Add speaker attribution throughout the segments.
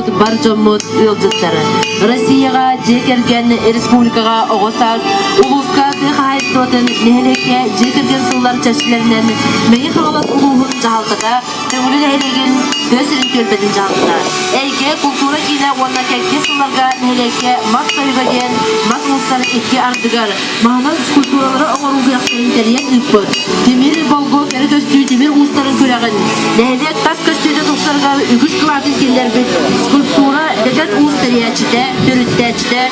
Speaker 1: мустубут бар дьоммут ыалдьыттары. Россияҕа дьиэ кэргэн, республикаҕа оҕо саас, улууска тыа хаһаайыстыбатын, нэһилиэккэ дьиэ кэргэн сыллар чэрчилэринэн Мэҥэ Хаҥалас улууһун дьаһалтата Төҥүлү нэһилиэгин тыа сирин түөлбэтин дьаһалтата Эйгэ култуура киинэ уонна кэккэ сылларга нэһилиэккэ мас тойуга диэн мас уустарын икки ардыгар маһынан скульптуралары оҥоруу күрэхтэрин тэрийэн ыыппыт Тимир Болго кэрэ көстүү тимир уустарын күрэҕин нэһилиэк тас көстүүтэ тупсарыгар үгүс кылаатын киллэрбит скульптура Дэгэт уус тэрийээччитэ, төрүттээччитэ,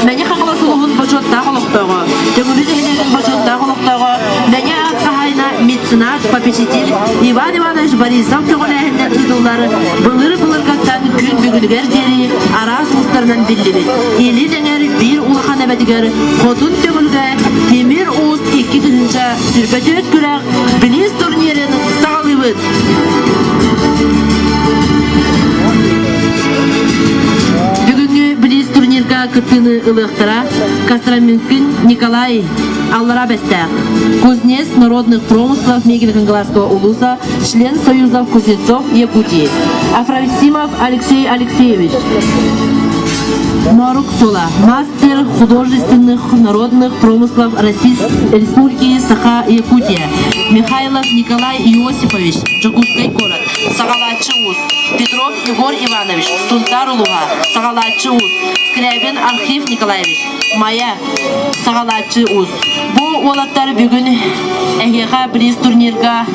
Speaker 1: Мэҥэ Хаҥалас улууһун бочуоттаах олохтооҕо, Төҥүлү нэһилиэгин бочуоттаах олохтооҕо, Мэҥэ аат хаһаайына, меценат, попечитель Иван Иванович Борисов көҕүлээһининэн ыытыллар былыр-былыргаттан күн бүгүнүгэр диэри араас уустарынан биллибит Илин эҥэр биир улахан эбэтигэр Хотун Төҥүлүгэ Тимир Уус 2024 күрэх Близ турнирын саҕалыыбыт! Бүгүҥҥү Близ турнирга кыттыыны ылыахтара Костроминкин Николай Аллара Бэстээх, кузнец народных промыслов Мегино-Кангаласского улуса, член Союзов кузнецов Якутии, Афросимов Алексей Алексеевич, Морук Сула, мастер художественных народных промыслов Российской Республики Саха-Якутия, Михайлов Николай Иосифович, Дьокуускай куорат, Саҕалааччы уус, Петров Егор Иванович, Сунтаар улууһа, Саҕалааччы уус, Скрябин Архив Николаевич, Майа, Саҕалааччы уус. Бу уолаттар бүгүн эһиэхэ близ турнирга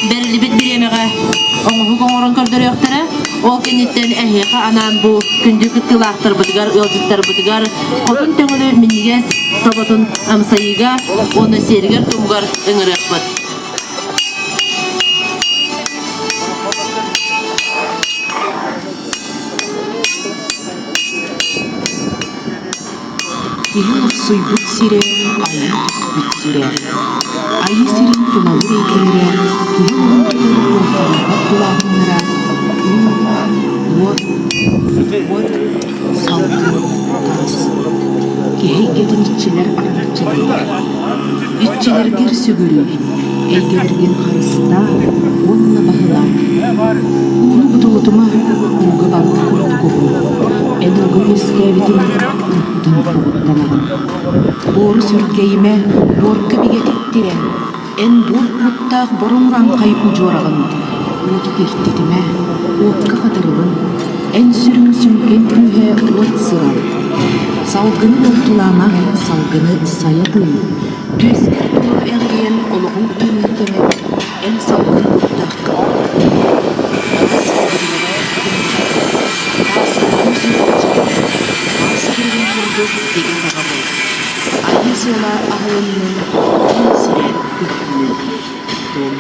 Speaker 1: бэриллибит бириэмэҕэ оҥоһук оҥорон көрдөрүөхтэрэ. Ол кэнниттэн эһиэхэ анаан бу күндү кыттыылаахтарбытыгар, ыалдьыттарбытыгар Хотун Төҥүлү минньигэс соботун амсайыыга уонна сиэригэр-туомугар ыҥырыахпыт.
Speaker 2: Киһи олохсуйбут сирэ, айыы түспүт сирэ. Айыы сирин тулалыыр эйгэлэрэ киһи олоҕун тухары куоттарыллыбат тулааһыннара уу, уот, уот, салгын, таас. Киһи эйгэтин иччилэр араҥаччылыыллар. Иччилэргэр сүгүрүй, эйгэлэргин харыстаа уонна баһылаа. Ууну будулутума, ууга балык курдук уһун. Эн ууга үөскээбитиҥ ууттан угуттанаҕын. Буору сүргэйимэ, буорга бигэтик тирэн, эн буор куттаах бороҥ ураҥхай удьуораҕын. Уоту киртитимэ, уокка хатырылын, эн сүрүҥ сүҥкэн күүһэ уот сырал. Салгыны буортулаама, салгыны сайа тыый. Түөскэр толору эҕирийэн олоҕуҥ тыынын кэмэ эн салгын куттааххын. Таас кэбиринэрэ таас кутун сүргэччитэ, таас киригин курдук бигэ-баҕа буол. Айыы суола аһылыннын, күн сирэ күһүннүн. Дом.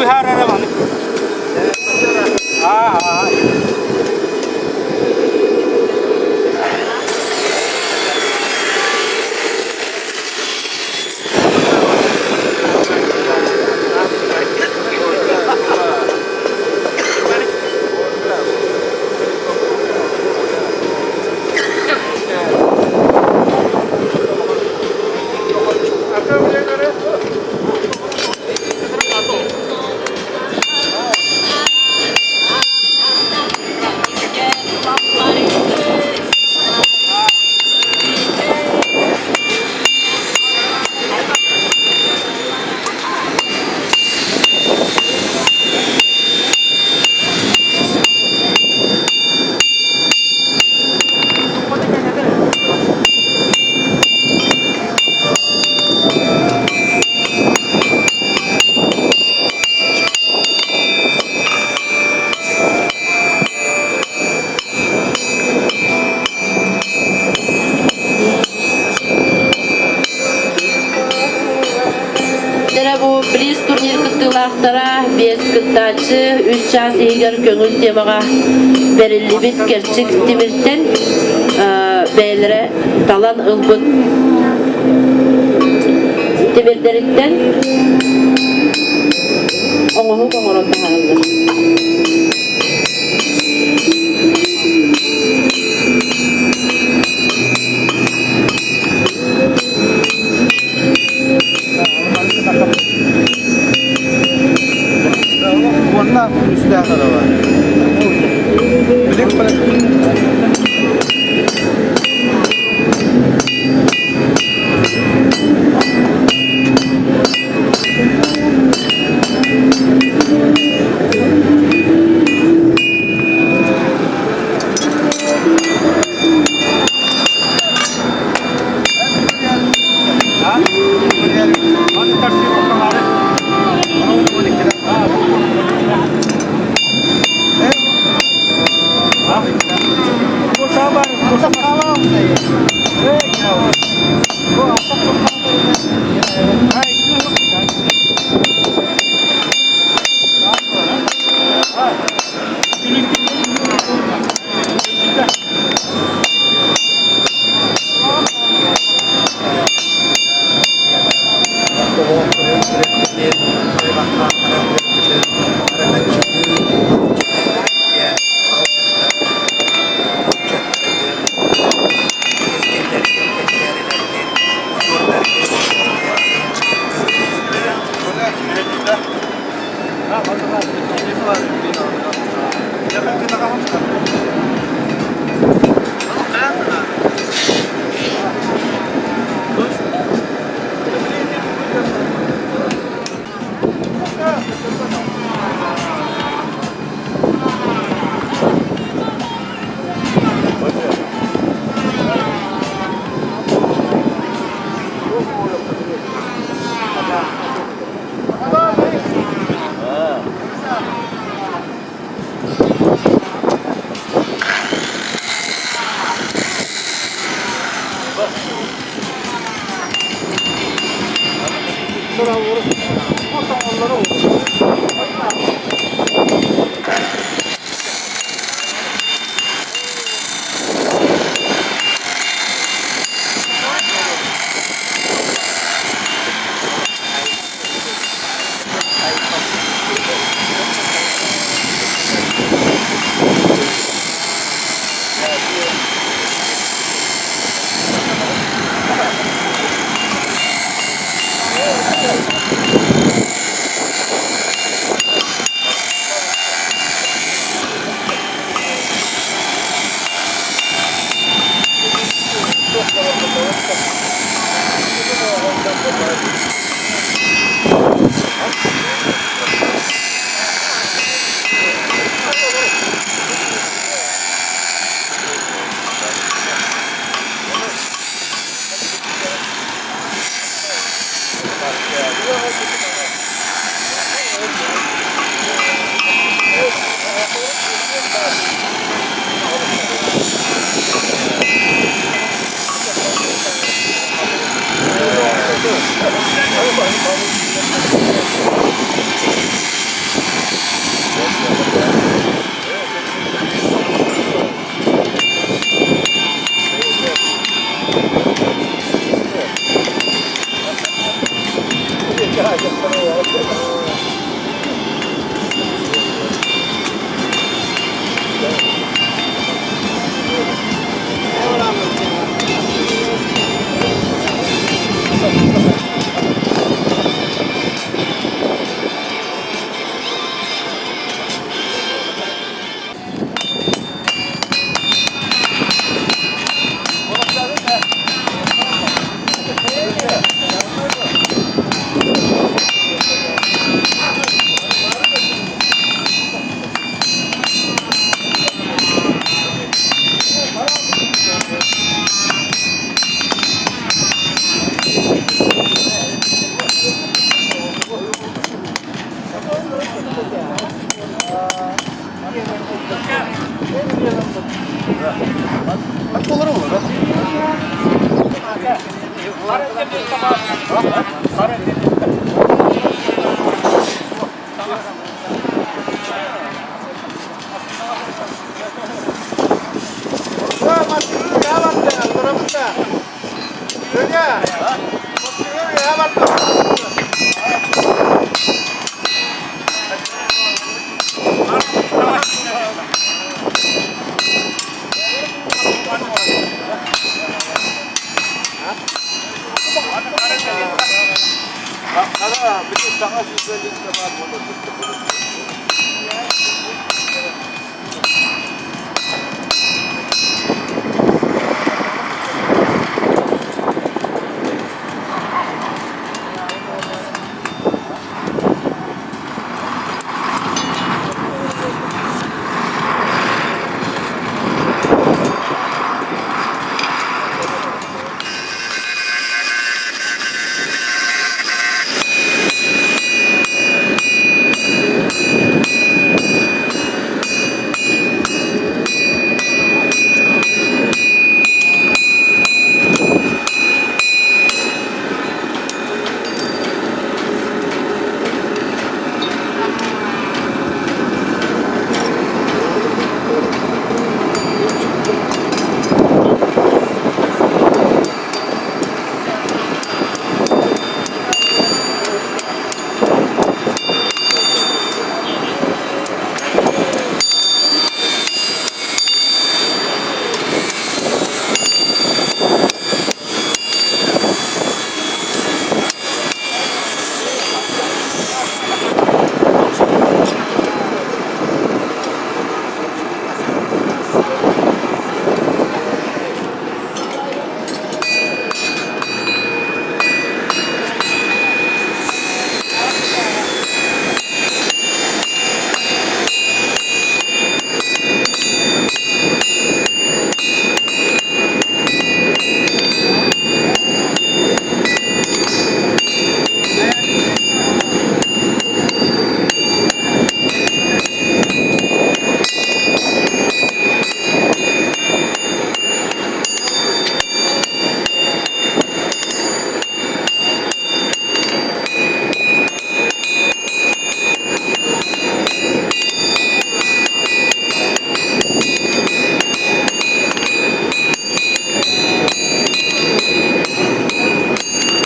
Speaker 3: быһаарара маны. Аа.
Speaker 1: Дэрэ бу близ турнир кыттыылаахтара биэс кыттааччы үс чаас иһигэр көҥүл темаҕа бэриллибит кэрчик тимиртэн бэйэлэрэ талан ылбыт тимирдэриттэн оҥоһук оҥорон таһаараллар.
Speaker 4: Уонна үстээх арaba. Билик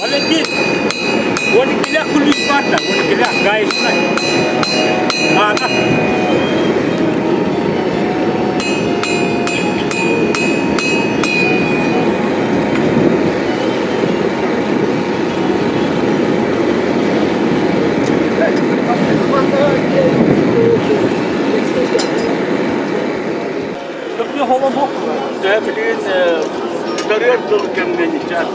Speaker 3: Валентин, 12-лээх күлүүс баар да, 12-лээх гаечнай. Наада.
Speaker 4: Билигин Төрүөр дыл кэмҥэ ничаа.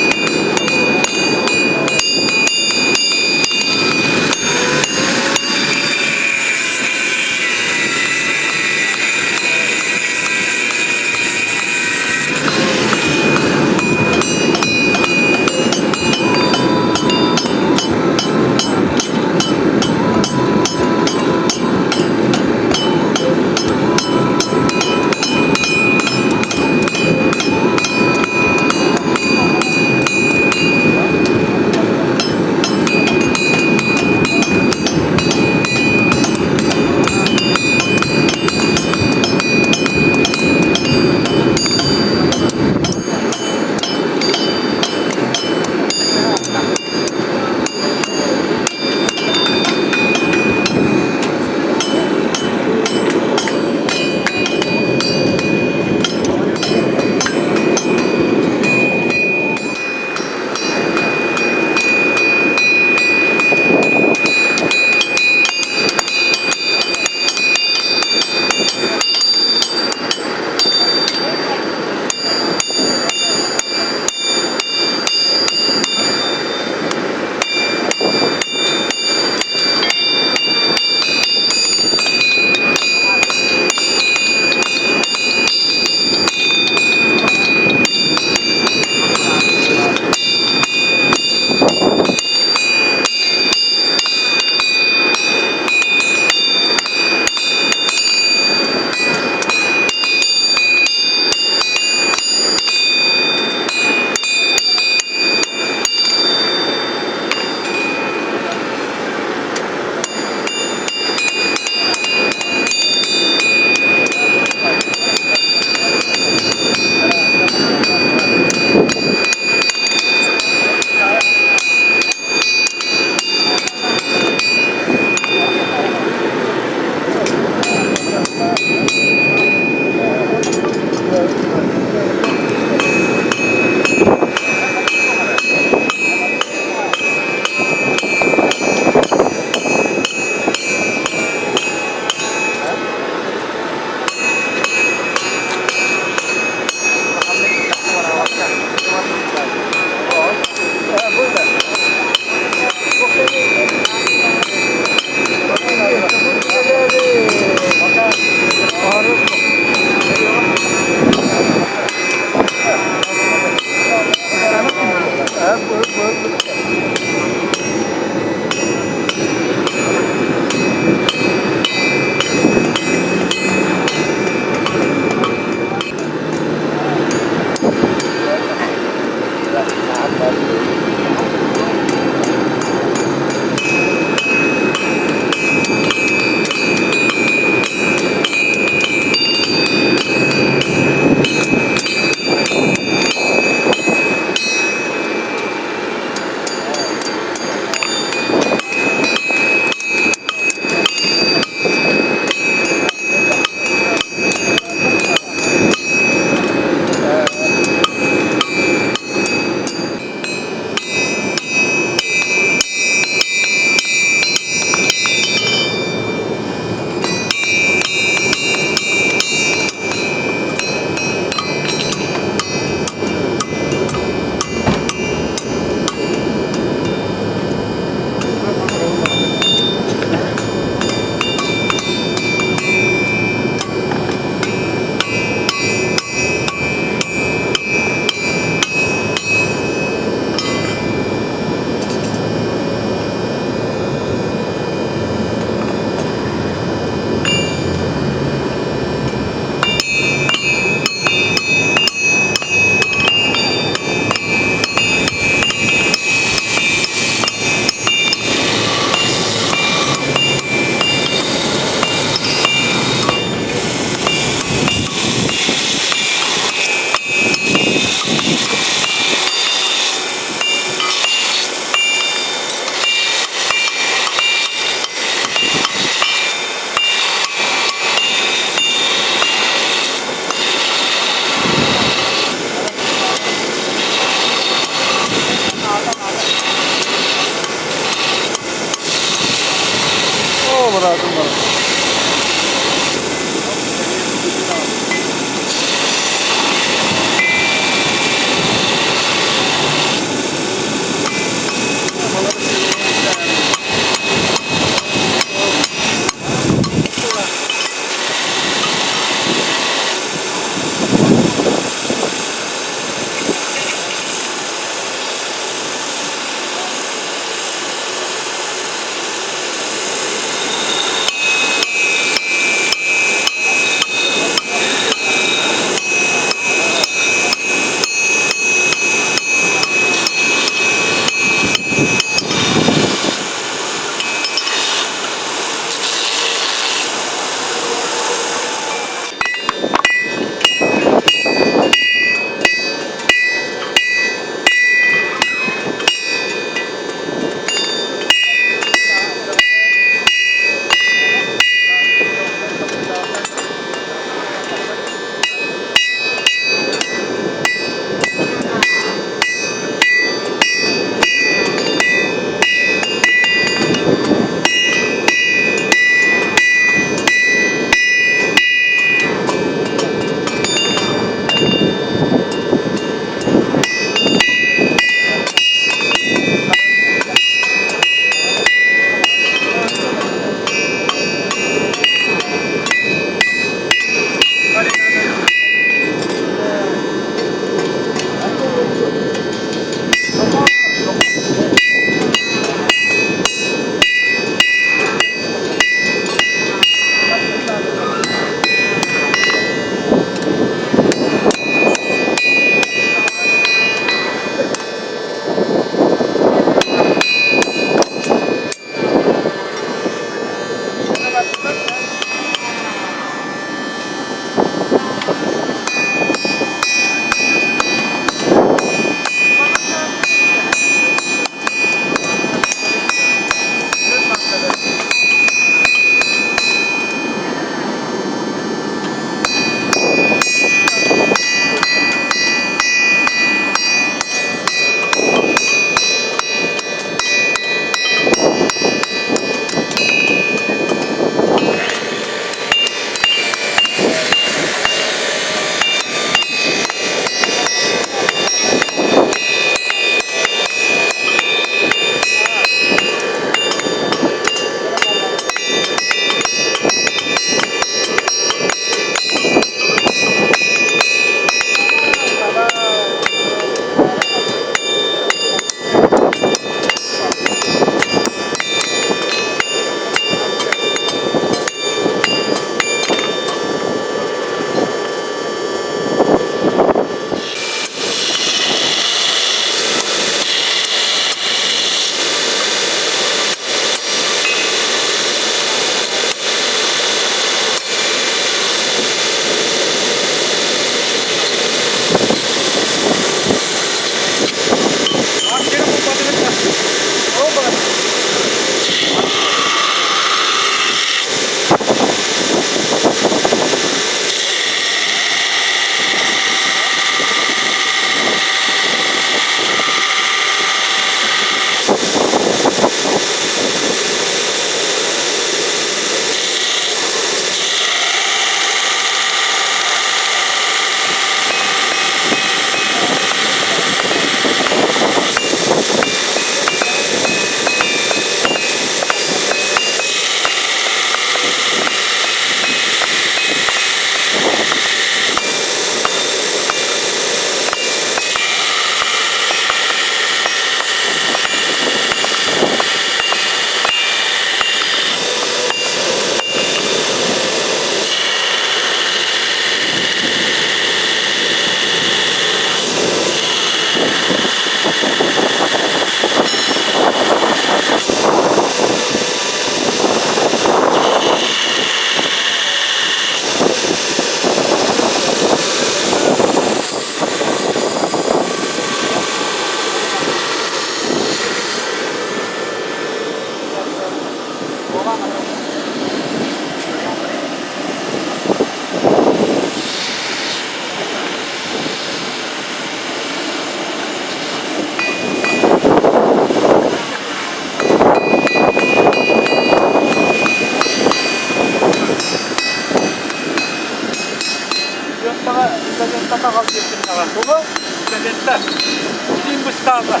Speaker 3: хаалла.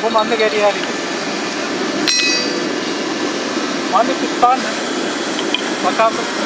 Speaker 3: Бу маннык эрийэр. Маннык туттан показывать.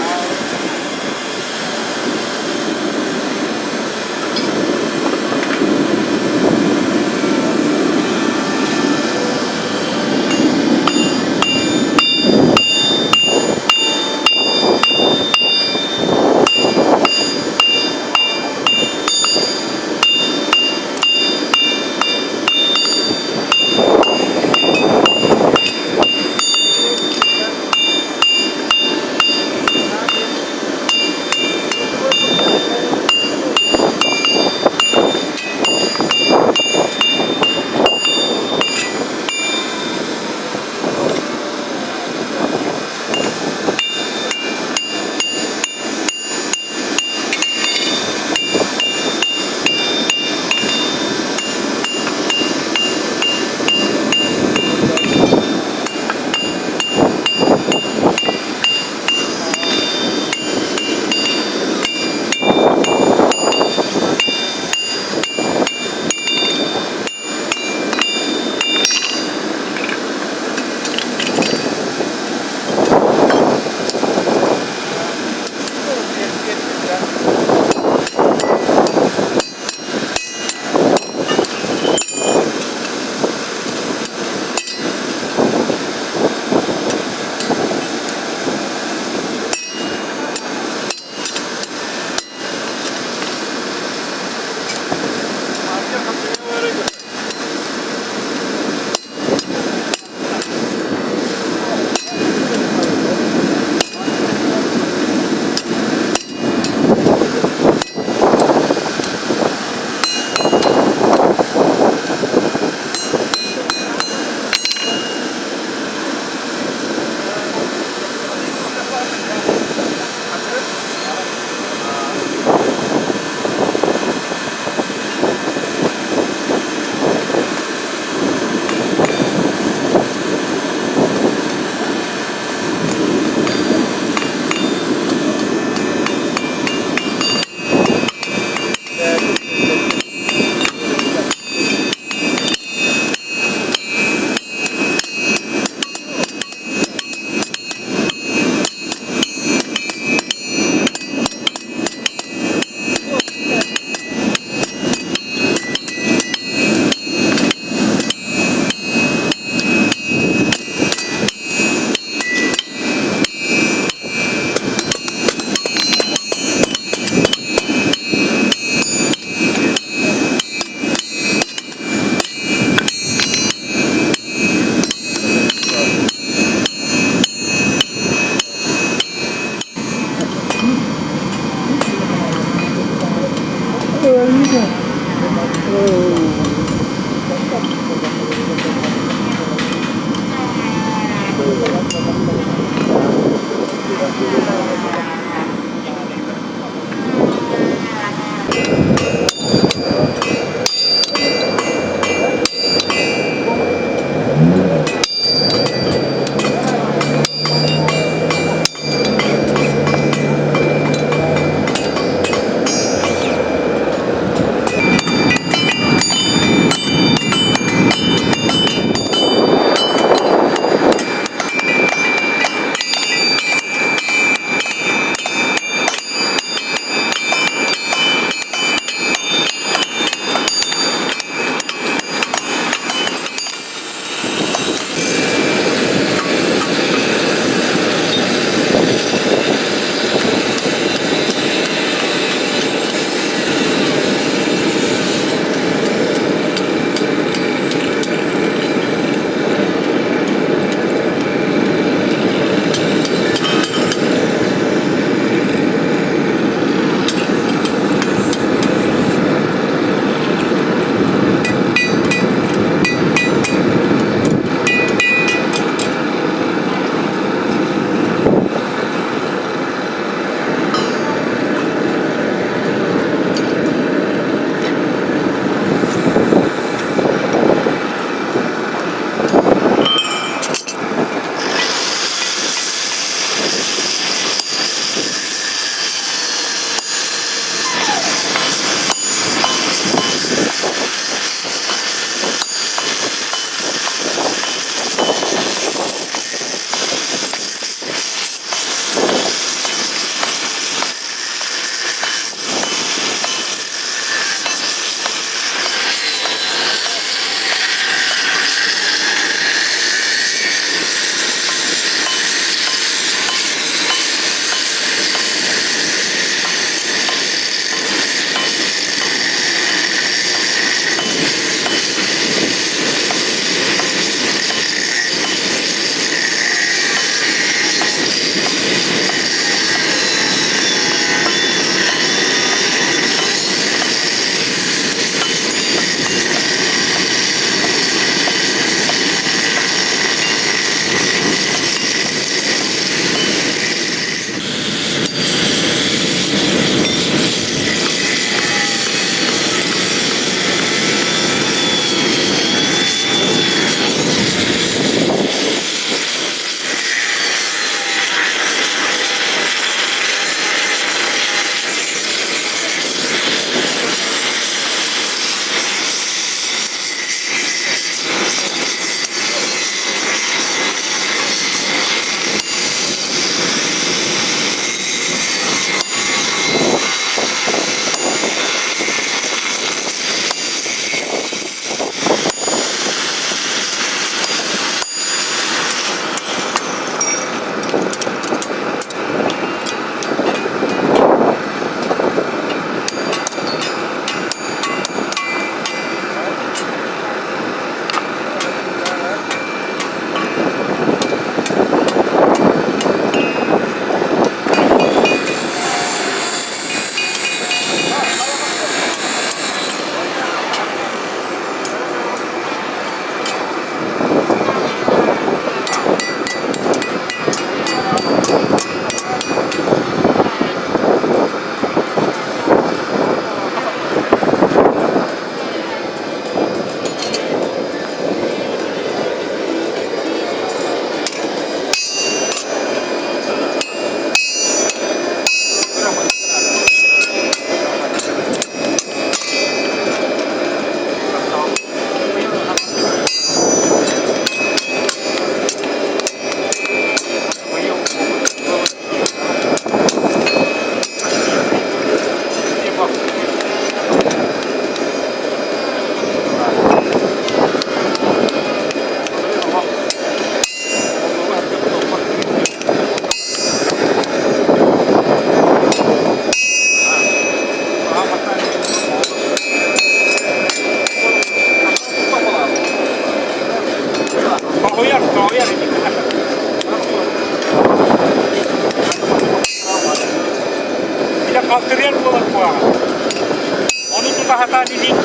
Speaker 3: Тоһуйар, тоһуйар. Бile халтырыйар буолар куһаҕан. Ону тута сатаан илииҥ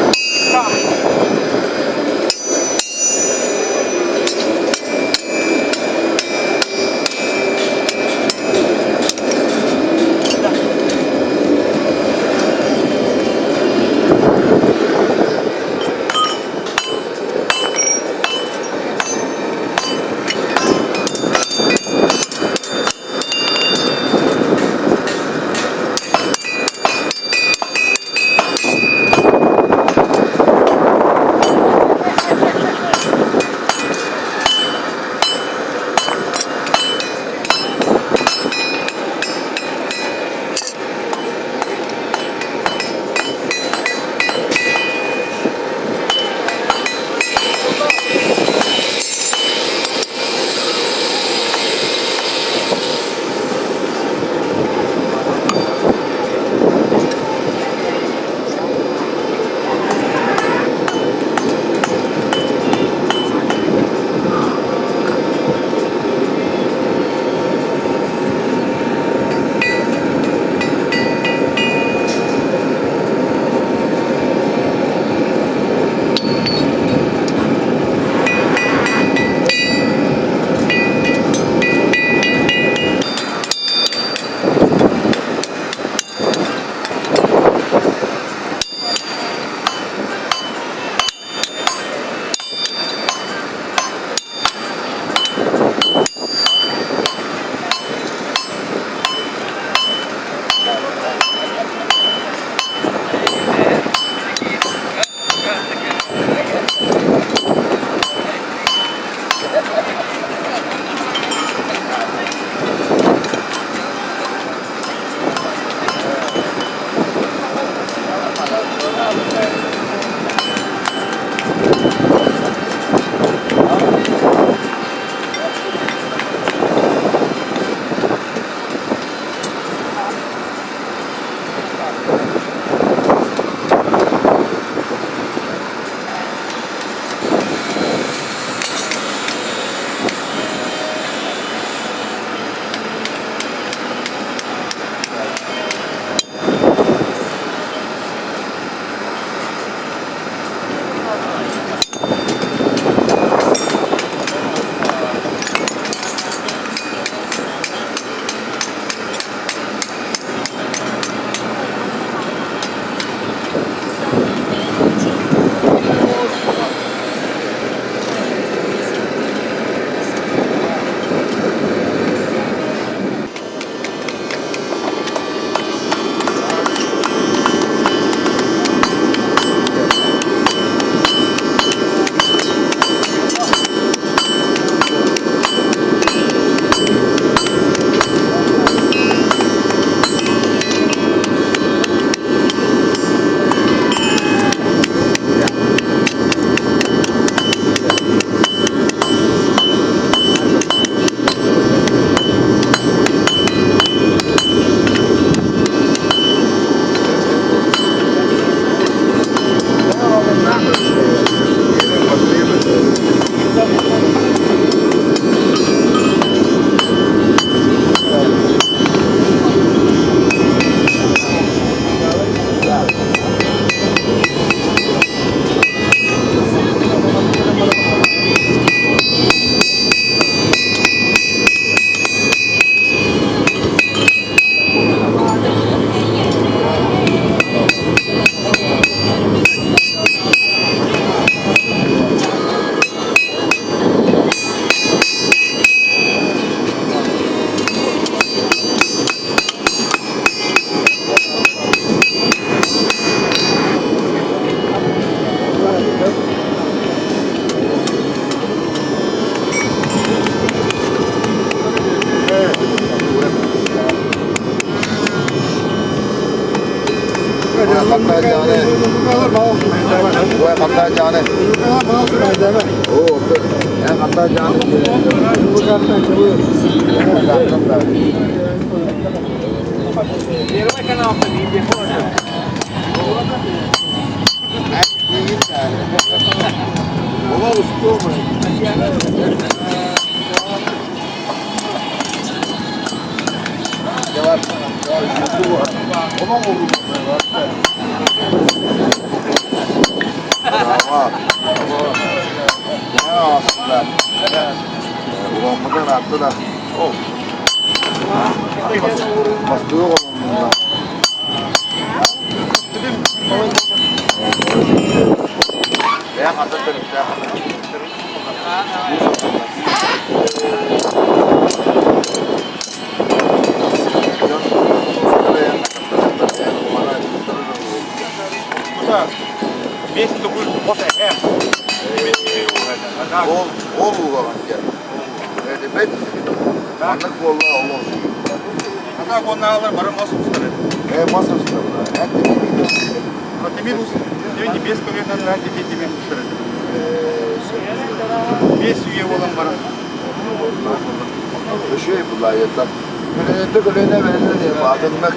Speaker 3: Бес төгүл хос эһэм.
Speaker 5: Ол ол уугаҕын диэн. Эдибет маннык буолла олох.
Speaker 3: Ата уоннаалар бары мас устар.
Speaker 5: Э мас устар.
Speaker 3: Тимир ус. Тимир бес көлүөннэн тимир тимир устар. Бес үйэ буолан баран.
Speaker 5: Үчүгэй булаайата. Көлүөнэтэ көлүөнэ бэриллэн иһэр атыннык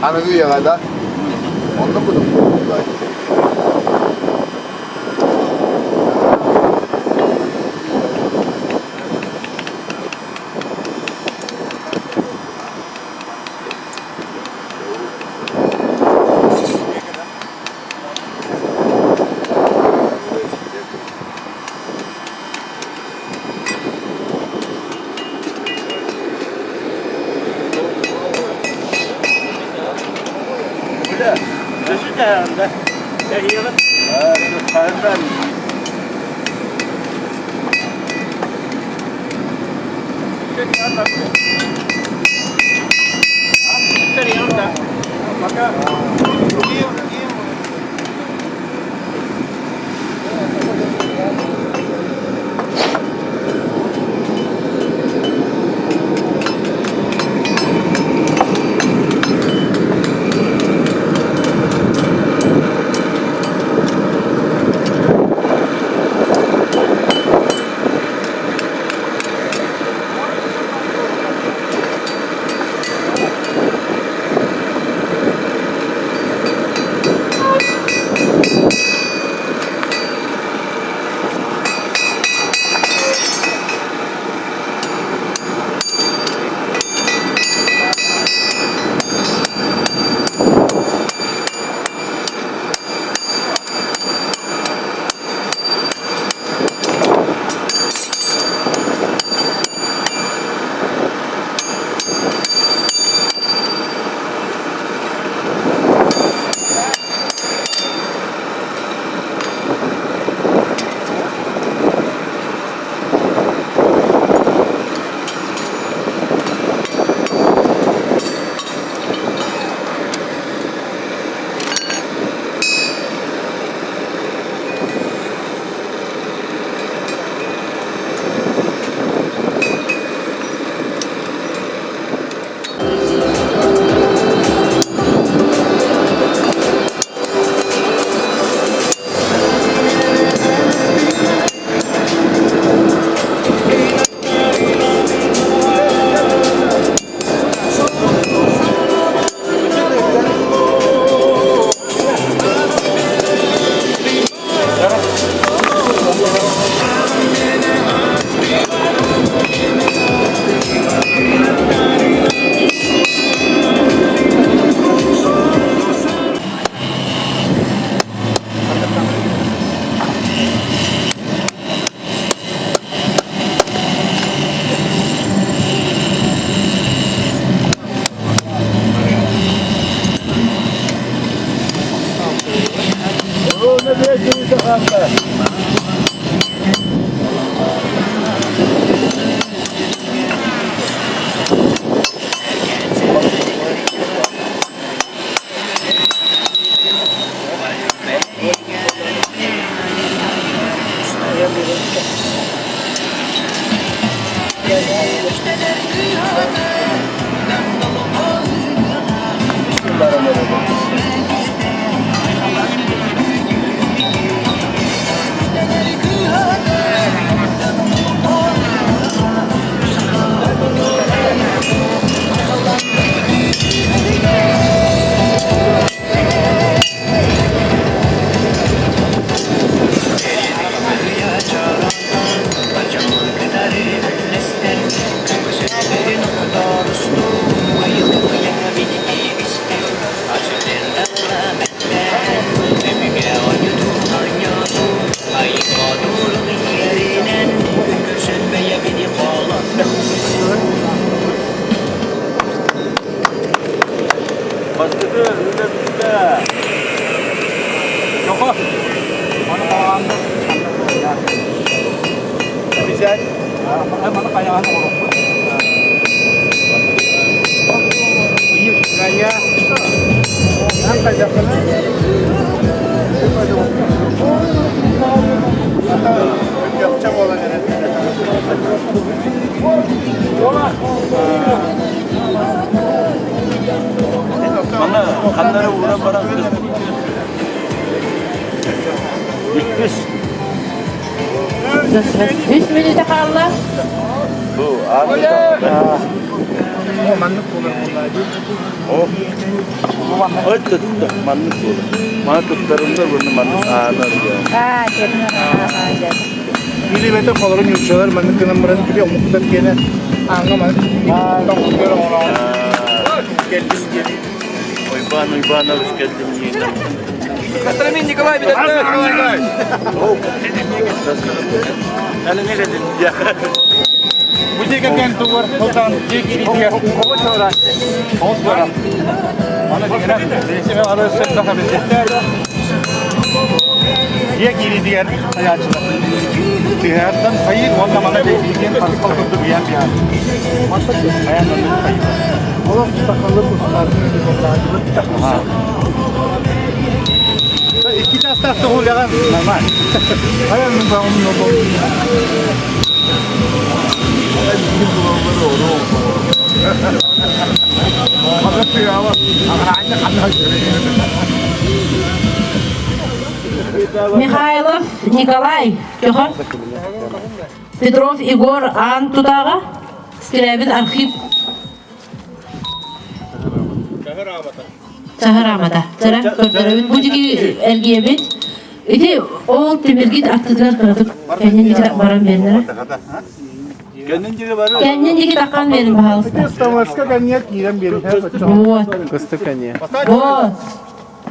Speaker 5: аныгы үйэҕэ да оннук кудук буолла.
Speaker 3: Взять. Маны хайаҕаһын оҥоруохпут.
Speaker 4: Мана ханнары ууран баран Иккис.
Speaker 1: Үс мүнүүтэ хаалла.
Speaker 4: Бу
Speaker 3: Маннык буолар
Speaker 4: О, ой тутта, маннык буолар. Мана туттарымдар буну маннык аанар.
Speaker 1: Аа,
Speaker 3: Или бete kolorun yurtçular маннык гынан баран били омуктар киэнэ ааҥҥа маннык тоҥсугар оҥороон кэлбис диэн.
Speaker 4: Уйбаан Уйбаанович кэлдим диэн.
Speaker 3: Костромин Николай Николаевич.
Speaker 4: Аны не кэлдим.
Speaker 3: Бу диэки кэн тугар сылтан дьиэ кииритигэр оҕус барар. Аны дьиҥинэн бэйэсэбэ ары сырдаха билбэттэр. Дьиэ кииритигэр хайааччылар. Тыһыартан хайыыр уонна мана бэйбиигин харысхал курдук ыйаан биһар. Хайаан оннук хайыыр.
Speaker 5: Олох сахалыы кустаатын
Speaker 3: Икки чаастаах тоҕулэҕин нормально.
Speaker 5: Хайа мин баҕым
Speaker 1: Михайлов Николай Көхө Петров Егор Аан Тутаҕа Скрябин архив Чаһыраамата. Чара көрдөрөбүт. Бу дьиги эргиэбит. Ити ол тимиргит аттытыгар кыратык кэннин диэки баран биэрнэрэ.
Speaker 4: Кэннин диэки бары.
Speaker 1: Кэннин диэки таххан биэрин, пожалуйста.
Speaker 3: Ставаска кэнниэ киирэн биэрин.
Speaker 1: Вот.
Speaker 6: Кыстык кэнниэ.
Speaker 1: Вот.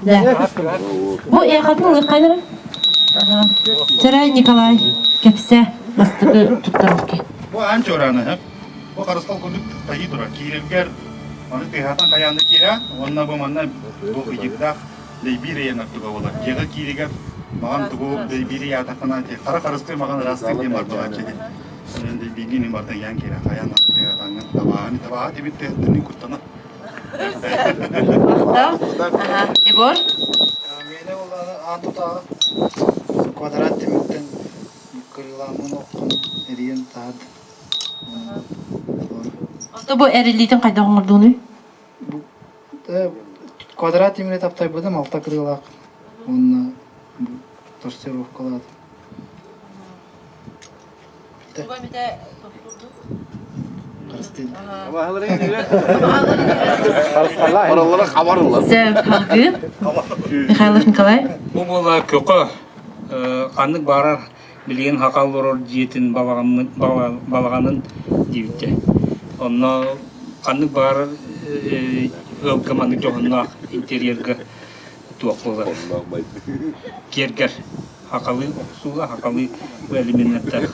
Speaker 1: Да. Бу эхатын ылыаххайнара. Чара Николай кэпсэ бастакы туттарылки.
Speaker 3: Бу аан чуорааны Бу харысхал курдук тайыы турар. Киирэргэр маны тыаһатан хайаан да киирэ, уонна бу манна бу ыйыктаах дэйбиир ыйан ортуга буолар. Дьиэҕэ кииригэр маҕан тугу дэйбиири ыйаатаххына хара харыстыы маҕан ыраастыыр диэн барбалааччы ити. Онон дэйбииргин ин барда ыйаан киирэ. Хайаан аны тыаһатаҥҥын табааһын табааһа тибит тыаһаттан куттана.
Speaker 1: Махтал. Егор?
Speaker 7: Миэнэ буоллаҕына аан тутааҕа квадрат тимиртэн кырыылааммын охтон эрийэн таһаарда.
Speaker 1: Ото бу эриллиитин хайдах оҥордуунуй?
Speaker 7: Бу квадрат тимири таптайбытым алта кырыылаах уонна бу торсировкалаатым.
Speaker 5: Бараллара хабарылар.
Speaker 1: Сөп, халгыы. Михайлов Николай.
Speaker 8: Бу буола көкө ханнык баарар билигин хака олорор дьиэтин балаҕанын диэбиттэр. Онно ханнык баарар ыалга маннык дьоһуннаах интерьерга туох буолар киэргэр хахалыы охсууга хахалыы элеменнэрдээх.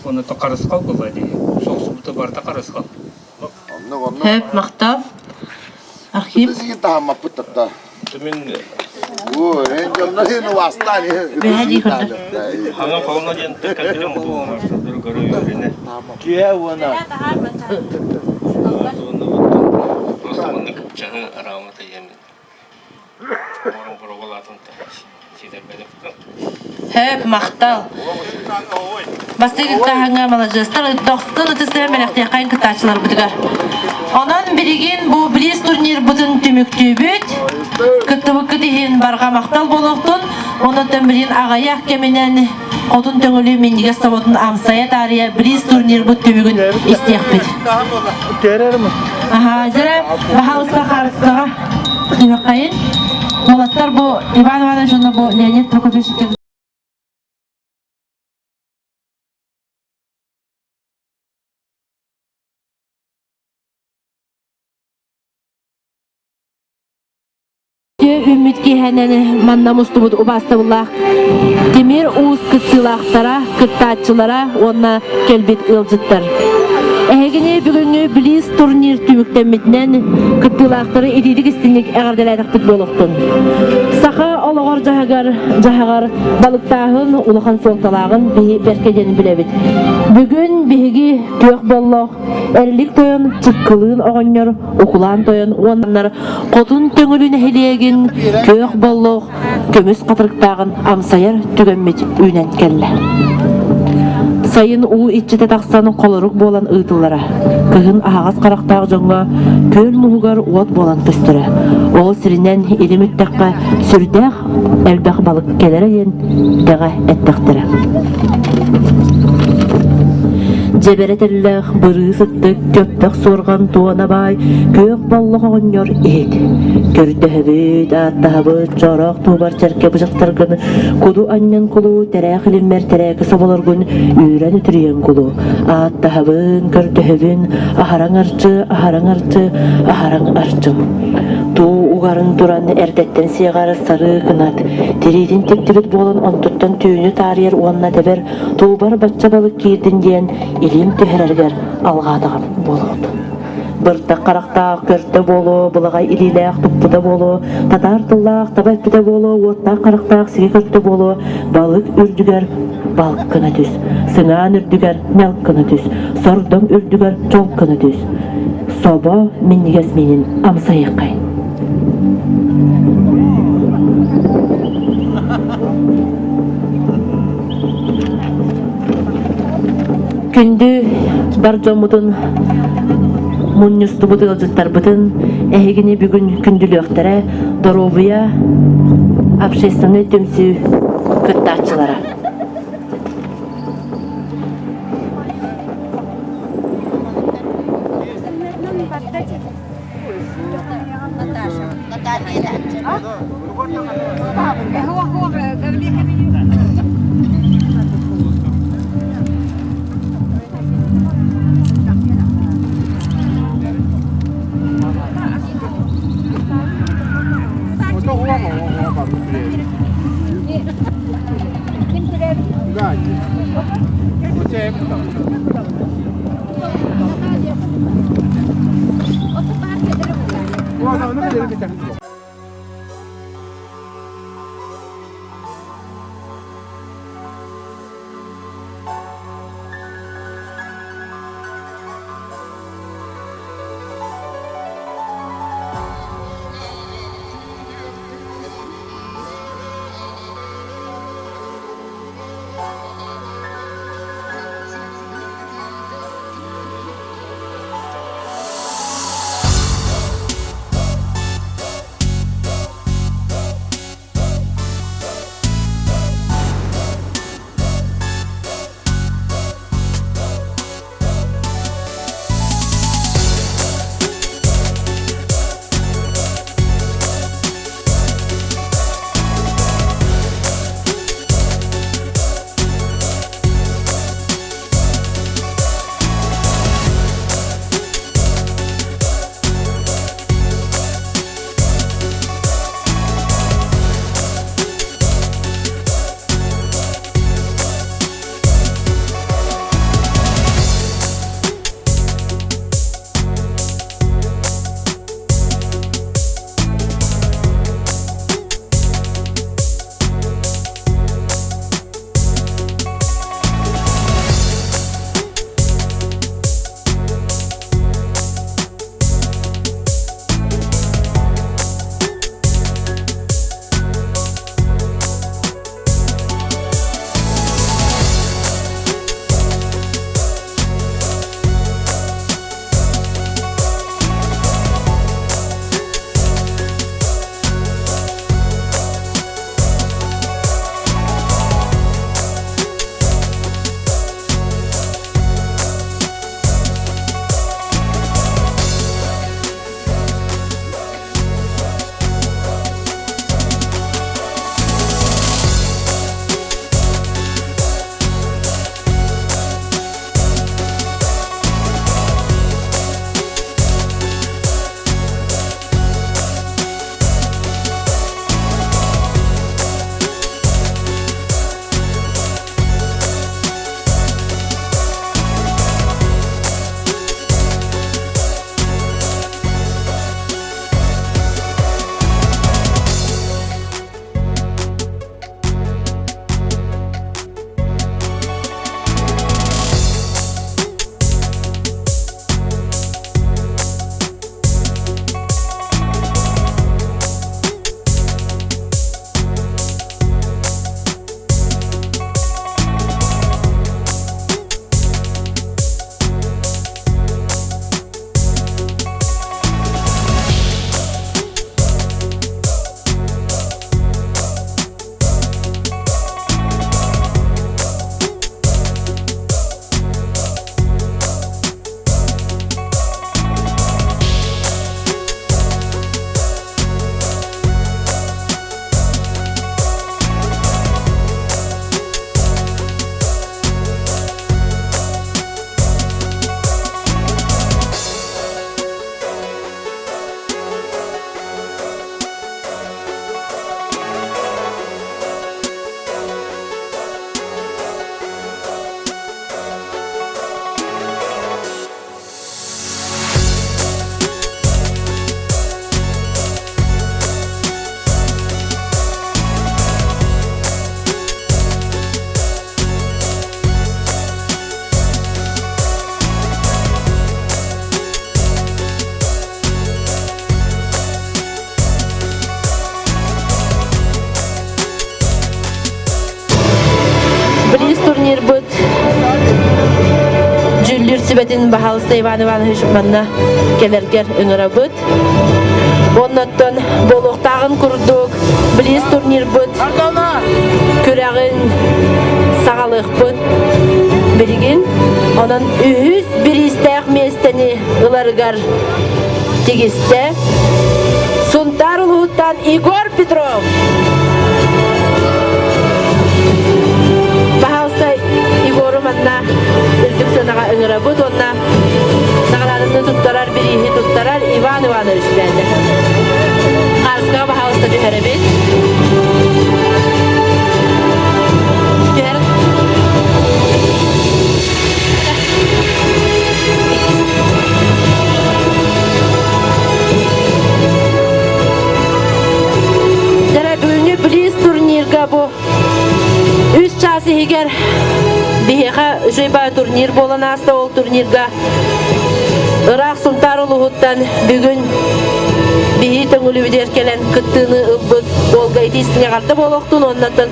Speaker 8: Онно харысхал буолла дии. Соҕсубута барыта харысхал.
Speaker 1: Хөп, махтал. Архив.
Speaker 5: Сигин таһаммаппыт татта. Оо, эн дьонно син убастаан
Speaker 1: Бэһэ дии көрдө.
Speaker 4: Хаҥа холно диэн тэккэтин буолуҥар көрө үөрэнэ.
Speaker 6: Киһи уона.
Speaker 4: Просто маннык чаһы араамата иэмин. Орон бороболаатын ситэрбэтим.
Speaker 1: Хөп, махтал. Бастакы кыттааһыҥҥа маладьыастар дохсун ытыстыһан бэлэхтиэххэйин кыттааччыларбытыгар. Онон билигин бу близ турнирбытын түмүктүүбүт. Кыттыбыккыт иһин барҕа махтал буолуохтун. Онон билигин аҕыйах кэминэн хотун төҥүлү минньигэс соботун амсайа таарыйа близ турнирбыт түмүгүн истиэхпит. Аха, дьэрэ, баһаалыста хаарыскаҕа түһүөххэйин. Уолаттар бу Иван Иванович уонна бу Леонид Прокопьевич Үммүт киэһэнэн манна мустубут убаастабыллаах Тимир Уус кыттыылаахтара, кыттааччылара уонна кэлбит ыалдьыттар. Эһигини бүгүҥҥү Близ турнир түмүктэммитинэн кыттыылаахтары итиитик истиҥник эҕэрдэлээтэхпит буолуохтун. Саха олоҕор дьаһагар, дьаһаҕар балыктааһын улахан суолталааҕын биһи бэркэ диэн билэбит. Бүгүн биһиги күөх боллох Эрилик тойон, Чыккылыын оҕонньор, Укулаан тойон уонна Хотун Төҥүлү нэһилиэгин күөх боллох көмүс хатырыктааҕын амсайар түгэммит үүнэн кэллэ. Сайын уу иччитэ тахсан холорук буолан ыытыллара. Кыһын аһаҕас харахтаах дьоҥҥо күөл муһугар уот буолан көстөрө. Ол сиринэн илим үттэххэ сүрдээх элбэх балык кэлэрэ диэн тэҕэ эттэхтэрэ. Дьэбэрэ тэллэх, бырыы сыттык, көппөх суорҕан туона баай, күөх боллох оҕонньор иһит. Көрдөһөбүт, ааттаһабыт, чороох туубар чэркэ бычахтаргын, куду анньан кулу, тэрээх илиммэр тэрээки соболоргун үүрэн үтүрүйэн кулу. Ааттаһабын, көрдөһөбүн, аһараҥ арчы, аһараҥ арчы, аһараҥ арчым. Туу угарын туран эрдэттэн сиэҕэр сарыы кынат, тириитин тиктибит буолан онтуттан түүнү таарыйар уонна тэбэр туубар бачча балык киирдин диэн илиим түһэрэригэр алҕаатаҕым буолуохтун. Быртах харахтаах көртө буолуо, былаҕай илиилээх туппута буолуо, татаар тыллаах таба эппитэ буолуо, уоттаах харахтаах сиги көртө буолуо, балык үрдүгэр балк гына түс, сыҥаан үрдүгэр ньалк гына түс, сордоҥ үрдүгэр чолк гына түс. Собо минньигэс миинин амсайыаххай. Күндү бар дьоммутун мунньустубут ыалдьыттарбытын эһигини бүгүн күндүлүөхтэрэ доруобуйа общественнай түмсүү кыттааччылара. Дьүүллүүр сүбэтин баһаалыста Иван Иванович манна кэлэргэр ыҥырабыт. Оннуттан буолуохтааҕын курдук близ турнирбыт күрэҕин саҕалыахпыт билигин. Онон үһүс бириистээх миэстэни ыларыгар тигистэ. Сунтаар улууһуттан Егор Петров. Пожалуйста, Егору манна үрдүк сыанаҕа ыҥырабыт уонна наҕарааданы туттарар бирииһи туттарар Иван Иванович бэйэтэ. Хаарыскаҕа баһаалыста түһэрэбит. Түһэр. Дьэ, бүгүҥҥү близ турнирга бу үс чаас иһигэр биһиэхэ үчүгэй баай турнир буолан ааста. Ол турнирга ыраах Сунтаар улууһуттан бүгүн биһи Төҥүлүбүтүгэр кэлэн кыттыыны ылбыт Ольга итиистиҥ эҕэрдэ буолуохтун уоннаттан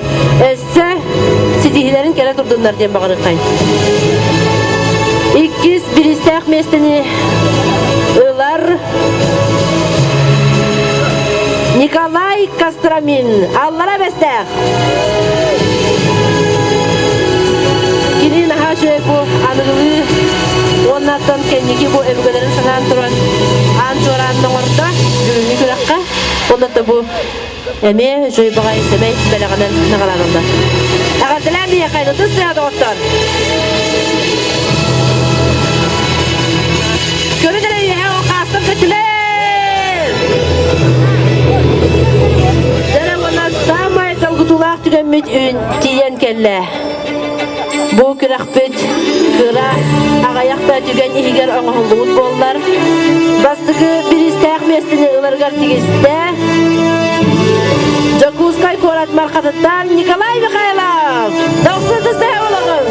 Speaker 1: өссө ситиһиилэрин кэлэ турдуннар диэн баҕарыаххай. Иккис бириистээх миэстэни ылар Николай Костромин Аллара Бэстээх. Кини наһаа үчүгэй бу аныгылыы уоннаттан кэнники бу өбүгэлэрин санаан туран аан чуораанын оҥордо бүгүҥҥү күрэххэ. Оннотто бу Эмиэ үчүгэй баҕайы сэмэй бэлэҕинэн наҕараадаланна. Эҕэрдэлээн биһиэхэ ытыс тыаһа доҕоттор! Көрүн эрэ үөһэ ол хаастар көтүлэр! Дьэ уонна саамай долгутуулаах түгэммит үүн тиийэн кэллэ. Бу күрэхпит кыра аҕыйах да түгэн иһигэр оҥоһуллубут буоллар, бастакы бириистээх миэстэни ыларыгар тигистэ. Дьокуускай куорат мархатыттан Николай Михайлов! Дохсун тыстаһа олоҕун!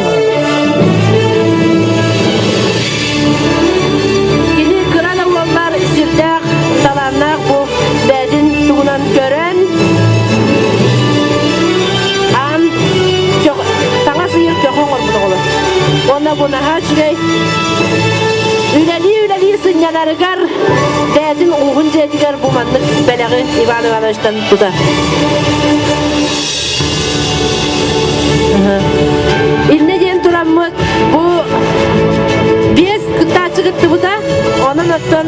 Speaker 1: Кини кыра да буоллар сүрдээх талааннаах бу бэйэтин тугунан көрөн аан таҥас ыйыр көхө оҥорбут оҕолор. Уонна бу наһаа үчүгэй үлэлии-үлэлии сынньанарыгар бэйэтин ууһун дьиэтигэр бу маннык бэлэҕи Иван Ивановичтан тутар. Иннэ диэн тураммыт бу биэс кыттааччы кыттыбыта. Онон оттон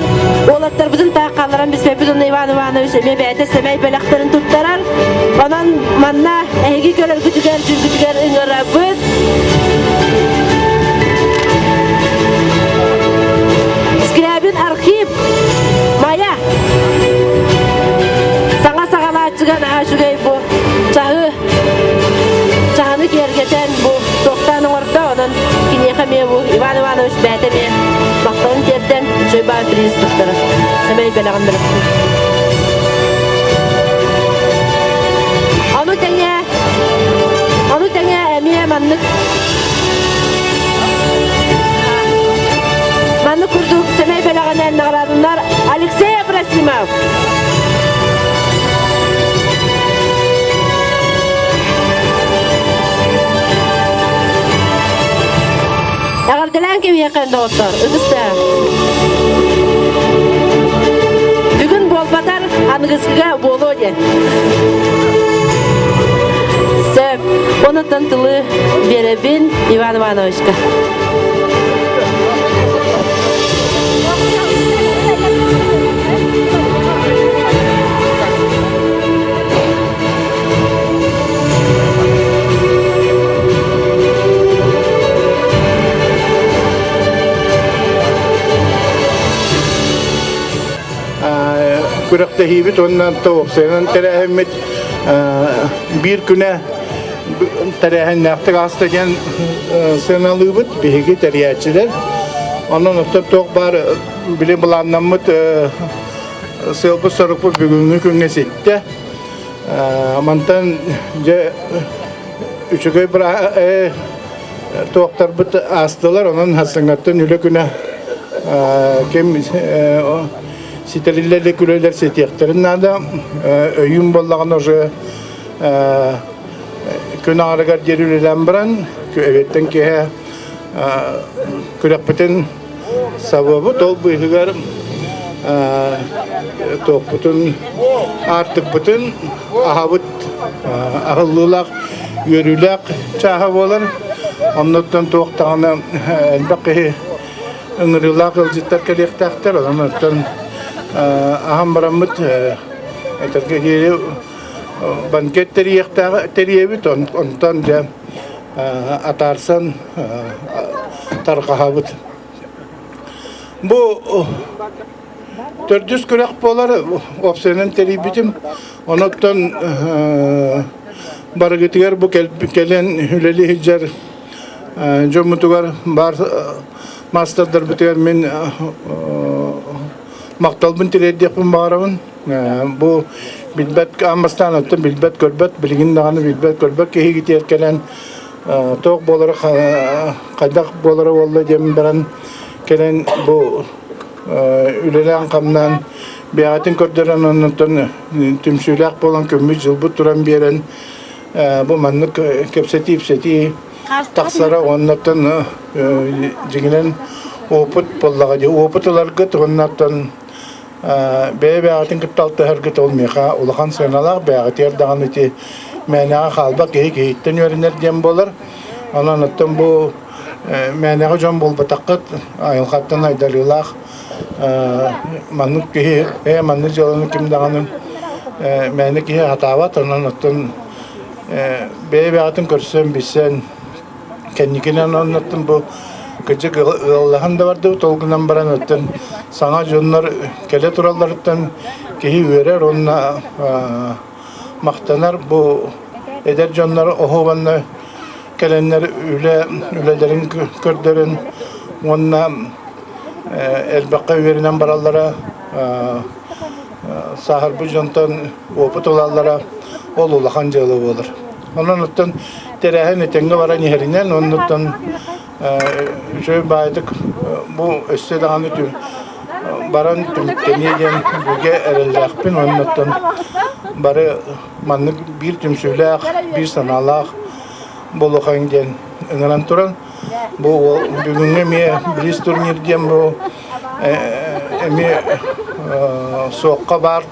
Speaker 1: уолаттарбытын таах хаалларан биспэппит уонна Иван Иванович эмиэ бэйэтэ сэмэй бэлэхтэрин туттарар. Онон манна эһиги көрөргүтүгэр, дьүргүтүгэр ыҥырабыт. Скрябин архив Майа саҥа саҕалааччыга наһаа үчүгэй бу чаһы чаһыны киэргэтэн бу туохтаан оҥордо онон киниэхэ эмиэ бу Иван Иванович бэйэтэ эмиэ махталын тиэрдэн үчүгэй баай приз туттарар сэмэй бэлэҕин бэлэхтиир ону тэҥэ ону тэҥэ эмиэ маннык маннык курдук сэмэй бэлэҕинэн наҕараадаланар Алексей Абрасимов Эҕэрдэлээн кэбиһиэххэ доҕоттор, ытыстаа. Бүгүн буолбатар, аныгыскыга буолуо диэн. Сөп. Онуттан тылы биэрэбин Иван Ивановичка.
Speaker 9: Күрэхтэһиибит уонна уопсайынан тэрээһиммит биир күнэ тэрээһиннээхтик ааста диэн сыаналыыбыт биһиги тэрийээччилэр. Онон оттон туох баар били былааннаммыт сыалбыт-сорукпут бүгүҥҥү күҥҥэ ситтэ. Мантан дьэ үчүгэй туохтарбыт аастылар, онон хасыҥҥаттан үлэ күнэ ким ситэриллэ илик үлэлэр ситиэхтэрин наада. Өйүүн буоллаҕына уже күн аарыгар диэри үлэлээн баран, эбиэттэн киэһэ. Күрэхпитин сабыабыт, ол быыһыгар туохпутун, аартыкпытын аһабыт аһыллыылаах, үөрүүлээх чааһа буолар. Оннуттан туох даҕаны элбэх киһи ыҥырыылаах ыалдьыттар кэлиэхтээхтэр. Онон аһан бараммыт этэргэ диэри банкет тэрийэбит, онтон дьэ атаарсан тарҕаһабыт. Бу төрдүс күрэх буолар, уопсайынан тэрийбитим. Онуттан барыгытыгар бу кэлэн үлэлии сылдьар дьоммутугар баар маастардарбытыгар мин махталбын тириэрдиэхпин баҕарабын. Бу билбэт аан бастаан оттон билбэт-көрбөт, билигин даҕаны билбэт-көрбөт киһигитигэр кэлэн туох буолара хайдах буолара буолла диэн баран кэлэн бу үлэлээн-хамнаан бэйэҕитин көрдөрөн оннуттан түмсүүлээх буолан күммүт-дьылбыт туран биэрэн бу маннык кэпсэтии-ипсэтии тахсара уоннаттан дьиҥинэн опыт буоллаҕа дии опыт ыларгыт уоннаттан бэйэ-бэйэҕитин кытта алтыһаргыт ол миэхэ улахан сыаналаах бэйэҕитигэр даҕаны ити мээнэҕэ хаалбат киһи киһиттэн үөрэнэр диэн буолар. Онон оттон бу мээнэҕэ дьон буолбатаххыт айылҕаттан айдарыылаах маннык киһи ээ маннык дьыаланы ким даҕаны мээнэ киһи сатаабат онон оттон бэйэ-бэйэҕитин көрсөн билсэн Кэнникинэн оннуттан бу кырдьык ыаллаһан да бардыбыт, ол гынан баран оттон саҥа дьоннор кэлэ туралларыттан киһи үөрэр уонна махтанар. Бу эдэр дьоннор оһуобанна кэлэннэр үлэ үлэлэрин көрдөрөн уонна элбэххэ үөрэнэн бараллара сааһырбыт дьонтон опыт ылаллара ол улахан дьыала буолар. Онон оттон тэрээһин этэҥҥэ баран иһэринэн, оннуттан үчүгэй баайдык бу өссө даҕаны баран түмүктэниэ диэн бигэ эрэллээхпин. Оннуттан бары маннык биир түмсүүлээх, биир санаалаах буолуохайыҥ диэн ыҥыран туран, бу бүгүҥҥү эмиэ бриз турнир диэн бу эмиэ суохха баар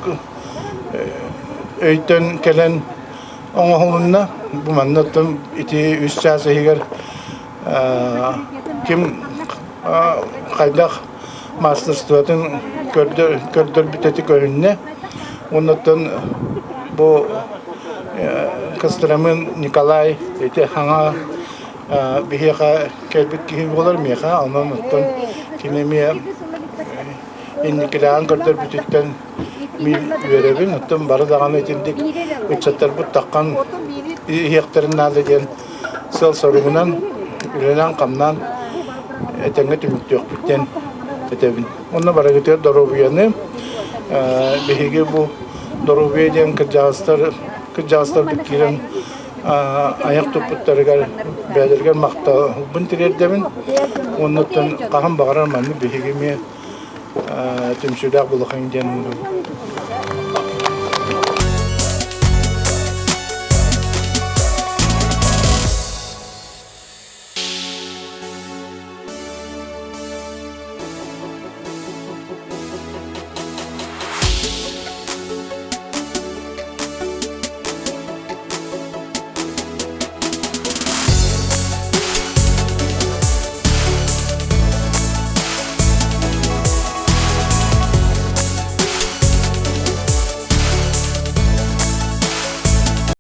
Speaker 9: өйтөн кэлэн оҥоһулунна. Бу манна оттон ити үс чаас иһигэр ким хайдах маастарствотын көрдөрбүт эти көрүннэ. Оннуттан бу Костромин Николай ити хаҥа биһиэхэ кэлбит киһи буолар миэхэ, онон оттон кини эмиэ инникилээн көрдөрбүтүттэн Мин үөрэбин, оттон бары даҕаны итинник ыччаттарбыт таххан иһиэхтэрин наада диэн сыал-соругунан үлэлээн-хамнаан этэҥҥэ түмүктүөхпүт диэн этэбин. Онно барыгытыгар доруобуйаны, биһиги бу доруобуйа диэн кырдьаҕастар кырдьаҕастарбыт киирэн айах туппуттарыгар бэйэлэригэр махталбын тириэрдэбин. Уонна оттон хаһан баҕарар маннык биһиги эмиэ түмсүүлээх булахаҥ диэн ыҥырабын.